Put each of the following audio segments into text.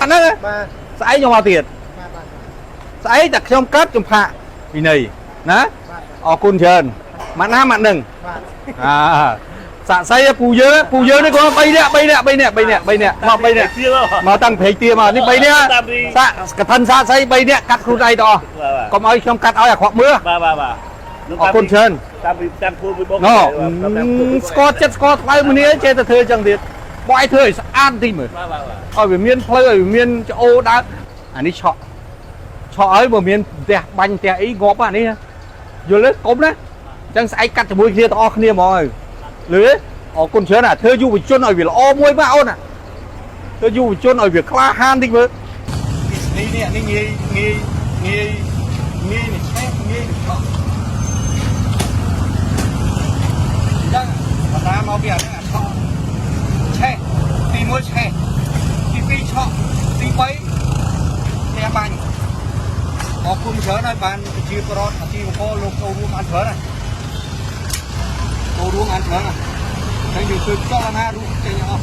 ហ្នឹង បាទ ស្អែកខ្ញុំមកទៀត បាទបាទ ស្អែកតែខ្ញុំកាត់ខ្ញុំផាកវិន័យណា បាទ អរគុណច្រើនម៉ាក់ណាម៉ាក់នឹង បាទ អាសាក់សីពូយើងពូយើងនេះគាត់3នាក់3នាក់3នាក់3នាក់3នាក់មក3នាក់ ទៀត មកតាំងព្រែកទាមកនេះ3នាក់សាក់កឋិនសាក់សី3នាក់កាត់ខ្លួនឯងទាំងអស់ បាទ កុំឲ្យខ្ញុំកាត់ឲ្យអាក្រក់មើល បាទបាទបាទ អរគុណច្រើន តាមពីតាមធ្វើមួយបង ណស្គាល់ចិត្តស្គាល់ថ្លៃម្នាក់ចេះតែធ្វើចឹងទៀតបើឲ្យធ្វើឲ្យស្អាតបន្តិចមើល បាទបាទបាទ ឲ្យវាមានផ្លូវឲ្យវាមានច្អូដើរអានេះឆក់ឆក់ឲ្យបើមានផ្ទះបាញ់ផ្ទះអីងាប់អានេះយល់ទេកុំណាអញ្ចឹងស្អែកកាត់ជាមួយគ្នាទាំងអស់គ្នាហ្មងហើយលឺទេអរគុណច្រើនអាធ្វើយុវជនឲ្យវាល្អមួយបាទអូនណាធ្វើយុវជនឲ្យវាក្លាហានតិចមើលនេះនេះនេះងាយងាយងាយងាយនេះឆេះងាយនេះឆក់អញ្ចឹងបណ្ដាមកពីអានេះអាឆក់ឆេះទី1ឆេះ ទី2ឆក់ទី3ផ្ទះបាញ់អរគុណច្រើនហើយបានប្រជាពលរដ្ឋអាជីវករលោកចូលរួមបានច្រើនណាចូលរួមបានច្រើនណាហើយយើងជួយចលនារូបចេញអស់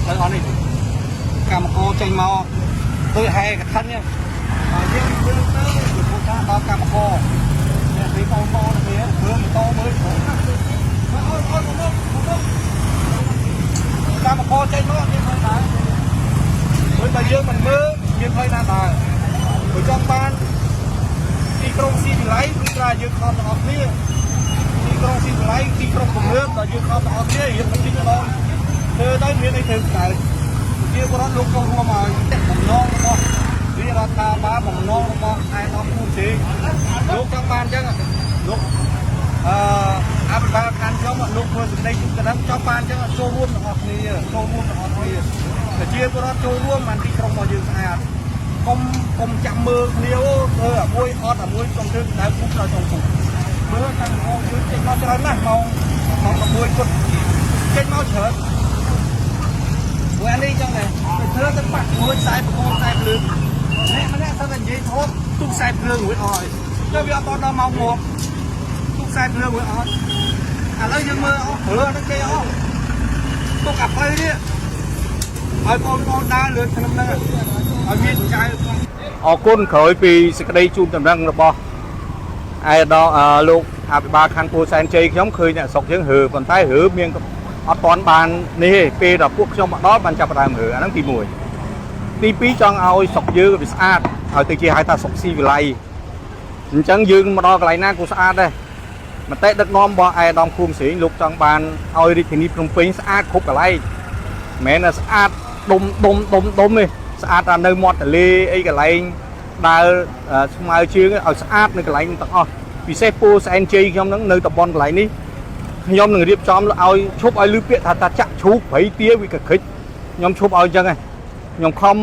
ទៅអស់នេះកម្មករចេញមកដូចហែកឋិននេះហើយយើងមើលទៅគឺពួកថាដល់កម្មករអ្នកពីបងប្អូននេះមើលម៉ូតូមើលព្រមណាមកអូនអូនមកមកកម្មករចេញមកមានមើលដែរ ព្រោះបើយើងមិនមើលមានផ្លូវណាដើរបើចង់បានទីក្រុងស៊ីវិល័យគឺថាយើងខំទាំងអស់គ្នាទីក្រុងស៊ីវិល័យទីក្រុងទំនើបដល់យើងខំទាំងអស់គ្នារៀបបន្តិចម្ដងធ្វើទៅមានអីធ្វើកើតជាបរិបទលោកចូលរួមឲ្យបំណងរបស់រាជរដ្ឋាភិបាលបំណងរបស់ឯកឧត្តមភូមិសេលោកចង់បានអញ្ចឹងលោកអឺអភិបាលខណ្ឌខ្ញុំលោកធ្វើសម្ដីជូនកណ្ដឹងចង់បានអញ្ចឹងចូលរួមទាំងអស់គ្នាចូលរួមទាំងអស់គ្នា ប្រជាពលរដ្ឋចូលរួមបានទីក្រុងរបស់យើងស្អាតកុំកុំចាំមើលគ្នាអូធ្វើអាមួយអត់អាមួយកុំធ្វើដៅពុកដល់ចុងពុកមើលតាំងមកយើងចេញមកច្រើនណាស់ម៉ោងម៉ោង11គត់ចេញមកច្រើនព្រោះអានេះចឹងដែរទៅធ្វើទៅប៉ះមួយខ្សែបកខ្សែភ្លើងម្នាក់ម្នាក់សិតតែនិយាយធំទុកខ្សែភ្លើងរួចអស់ហើយទៅវាអត់ដល់ម៉ោងងាប់ទុកខ្សែភ្លើងរួចអស់ឥឡូវយើងមើលអស់ព្រឺអានេះគេអស់ទុកអាផ្លូវនេះ ឲ្យបងប្អូនដើរលើឆ្នាំហ្នឹងឲ្យមានចៅអរគុណក្រោយពីសេចក្តីជូនដំណឹងរបស់ឯកឧត្តមអឺលោកអភិបាលខណ្ឌពោធិ៍សែនជ័យខ្ញុំឃើញអ្នកស្រុកយើងរើប៉ុន្តែរើមានអត់ទាន់បាននេះទេពេលដល់ពួកខ្ញុំមកដល់បានចាប់ផ្ដើមរើអាហ្នឹងទី1ទី2ចង់ឲ្យស្រុកយើងវាស្អាតឲ្យទៅជាហៅថាស្រុកស៊ីវិល័យអញ្ចឹងយើងមកដល់កន្លែងណាក៏ស្អាតដែរមតិដឹកនាំរបស់ឯកឧត្តមខួងស្រេងលោកចង់បានឲ្យរាជធានីភ្នំពេញស្អាតគ្រប់កន្លែង មិនមែនថាស្អាតដុំដុំដុំដុំទេស្អាតតែនៅមាត់ទន្លេអីកន្លែងដើរស្មើជើងឲ្យស្អាតនៅកន្លែងទាំងអស់ពិសេសពូស្អែនជ័យខ្ញុំហ្នឹងនៅតំបន់កន្លែងនេះខ្ញុំនឹងរៀបចំឲ្យឈប់ឲ្យលឺពាក្យថាតាចាក់ឈូកព្រៃទាវាកក្រិចខ្ញុំឈប់ឲ្យអញ្ចឹងឯងខ្ញុំខំ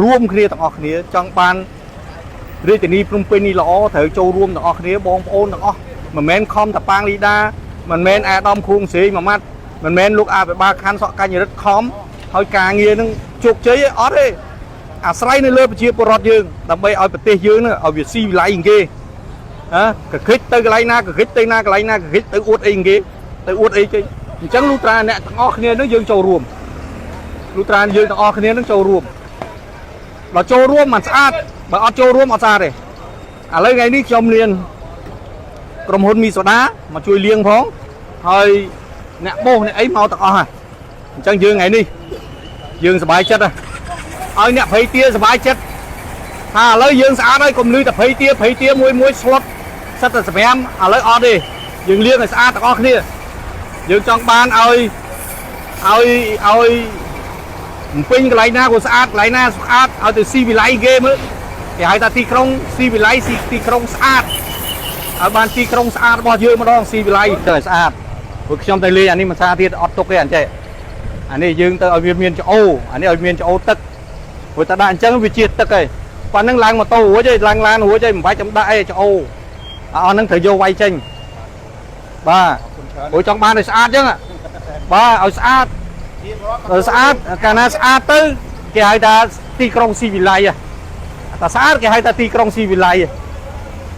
រួមគ្នាទាំងអស់គ្នាចង់បានរាជធានីភ្នំពេញនេះល្អត្រូវចូលរួមទាំងអស់គ្នាបងប្អូនទាំងអស់មិនមែនខំតប៉ាងលីដាមិនមែនអាដាមខួងស្រេងមួយម៉ាត់មិនមែនលោកអភិបាលខណ្ឌសក់កញ្ញរិទ្ធខំហើយការងារនឹងជោគជ័យទេអត់ទេអាស្រ័យនៅលើប្រជាពលរដ្ឋយើងដើម្បីឲ្យប្រទេសយើងនឹងឲ្យវាស៊ីវិល័យគេហ៎កក្រិចទៅកន្លែងណាកក្រិចទៅណាកន្លែងណាកក្រិចទៅអួតអីគេទៅអួតអីគេអញ្ចឹងលុះត្រាអ្នកទាំងអស់គ្នានឹងយើងចូលរួមលុះត្រាយើងទាំងអស់គ្នានឹងចូលរួមដល់ចូលរួមมันស្អាតបើអត់ចូលរួមអត់ស្អាតទេឥឡូវថ្ងៃនេះខ្ញុំមានក្រុមហ៊ុនមីសូដាមកជួយលាងផងហើយអ្នកបោសអ្នកអីមកទាំងអស់ហ่ะអញ្ចឹងយើងថ្ងៃនេះយើងសប្បាយចិត្តហ่ะឲ្យអ្នកភ័យទាសប្បាយចិត្តថាឥឡូវយើងស្អាតហើយកុំលឺតែភ័យទាភ័យទាមួយមួយស្លុតសិតតែសម្រាមឥឡូវអត់ទេយើងលាងឲ្យស្អាតទាំងអស់គ្នាយើងចង់បានឲ្យឲ្យឲ្យបំពេញកន្លែងណាក៏ស្អាតកន្លែងណាស្អាតឲ្យទៅស៊ីវិល័យគេមើលគេហៅថាទីក្រុងស៊ីវិល័យស៊ីទីក្រុងស្អាតឲ្យបានទីក្រុងស្អាតរបស់យើងម្ដងស៊ីវិល័យទៅឲ្យស្អាតព្រោះខ្ញុំទៅលេងអានេះមិនស្អាតទៀតអត់ទុកទេអញ្ចេះអានេះយើងទៅឲ្យវាមានច្អូអានេះឲ្យមានច្អូទឹកព្រោះតែដាក់អញ្ចឹងវាជាទឹកហើយប៉ណ្ណឹងឡើងម៉ូតូរួចហើយឡើងឡានរួចហើយមិនបាច់ចាំដាក់អីច្អូអាអស់ហ្នឹងត្រូវយកវាយចេញបាទព្រោះចង់បានឲ្យស្អាតអញ្ចឹងបាទឲ្យស្អាត ដល់ស្អាតកាលណាស្អាតទៅគេហៅថាទីក្រុងស៊ីវិល័យហ៎តែស្អាតគេហៅថាទីក្រុងស៊ីវិល័យហ៎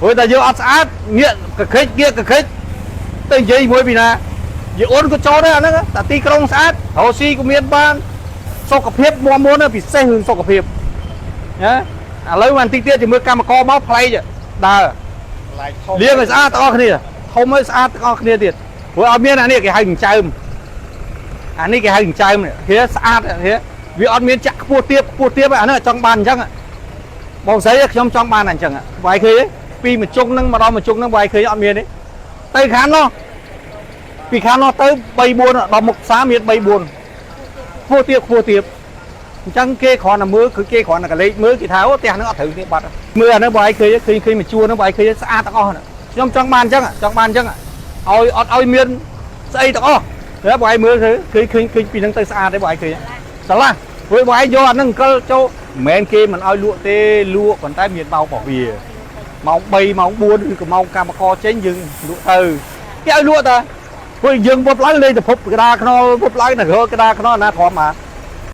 ព្រោះតែយើងអត់ស្អាតងាកកក្រិចងាកកក្រិចទៅនិយាយមួយពីណាយីអូនក៏ចូលដែរអាហ្នឹងតែទីក្រុងស្អាតរកស៊ីក៏មានបានសុខភាពមាំមួនពិសេសរឿងសុខភាព ណាឥឡូវបានតិចទៀតជាមួយកម្មករមកប្លែកដើរ ឡែកធំ លាងឲ្យស្អាតទាំងអស់គ្នាធំឲ្យស្អាតទាំងអស់គ្នាទៀតព្រោះអត់មានអានេះគេហៅចិញ្ចើមអានេះគេហៅចិញ្ចើមនេះគេស្អាតគេវាអត់មានចាក់ខ្ពស់ទៀបខ្ពស់ទៀបអាហ្នឹងចង់បានអញ្ចឹងបងស្រីខ្ញុំចង់បានអញ្ចឹងបាយឃើញពីមួយជុងហ្នឹងមកដល់មួយជុងហ្នឹងបាយឃើញអត់មានទេទៅខាងនោះពីខាងនោះទៅ3 4ដល់មុខផ្សារមាន3 4ខ្ពស់ទៀបខ្ពស់ទៀបអញ្ចឹងគេគ្រាន់តែមើលគឺគេគ្រាន់តែកលេចមើលគេថាអូផ្ទះហ្នឹងអត់ត្រូវគ្នាបាត់មើលអាហ្នឹងបើឯងឃើញឃើញឃើញមួយជួរហ្នឹងបើឯងឃើញស្អាតទាំងអស់ហ្នឹងខ្ញុំចង់បានអញ្ចឹងចង់បានអញ្ចឹងឲ្យអត់ឲ្យមានស្អីទាំងអស់តែបើឯងមើលឃើញឃើញឃើញពីហ្នឹងទៅស្អាតទេបើឯងឃើញស្រឡះព្រោះបើឯងយកអាហ្នឹងអង្គលចូលមិនមែនគេមិនឲ្យលក់ទេលក់ប៉ុន្តែមានម៉ោងរបស់វាម៉ោង3ម៉ោង4ឬក៏ម៉ោងកម្មករចេញយើងលក់ទៅគេឲ្យលក់តាព្រោះយើងវប់ឡើងលេងទៅភពកដាខ្នល់វប់ឡើងនៅកដាខ្នល់ណាធម្មតា